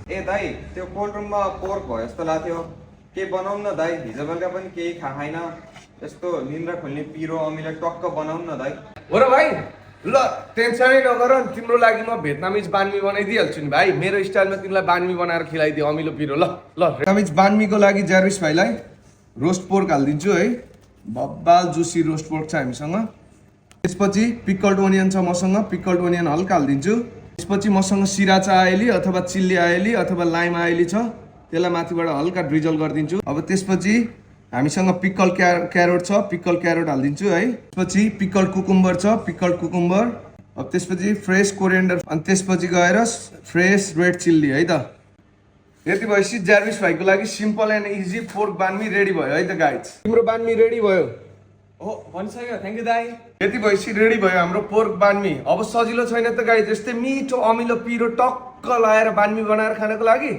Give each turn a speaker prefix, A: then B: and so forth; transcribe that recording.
A: ए दाइ त्यो कोल्ड रुममा पोर्क भयो जस्तो लाग्थ्यो के बनाउँ न दाइ हिजो बेलुका पनि केही खाएन यस्तो निन्द्रा खोल्ने पिरो अमिलो टक्क बनाउँ न दाइ
B: हो र भाइ ल टेन्सनै नगर तिम्रो लागि म भियतनामिज बान्मी बनाइदिइहाल्छु नि भाइ मेरो स्टाइलमा तिमीलाई बान्मी बनाएर खिलाइदियो अमिलो पिरो ल भियतनामिज बान्मीको लागि ज्यारिस भाइलाई रोस्ट पोर्क हालिदिन्छु है बब्बाल जुसी रोस्ट पोर्क छ हामीसँग त्यसपछि पिकल्ड ओनियन छ मसँग पिकल्ड ओनियन हल्का हालिदिन्छु त्यसपछि मसँग सिराचा आइली अथवा चिल्ली आइली अथवा लाइम आइली छ त्यसलाई माथिबाट हल्का ड्रिजल गरिदिन्छु अब त्यसपछि हामीसँग पिकल क्यारोट छ पिकल क्यारोट हालिदिन्छु है त्यसपछि पिकल कुकुम्बर छ पिकल कुकुम्बर अब त्यसपछि फ्रेस कोरिएन्डर अनि त्यसपछि गएर फ्रेस रेड चिल्ली है त यति भएपछि ज्यारिस भाइको लागि simple and easy pork banh mi ready भयो है त गाइज तिम्रो बान्मी रेडी भयो
A: हो भनिसक्यो थ्याङ्क यू दाइ
B: यति भएपछि रेडी भयो हाम्रो पोर्क बान्मी अब सजिलो छैन त गाइज यस्तै मिठो अमिलो पिरो टक्क लाएर बान्मी बनाएर खानको लागि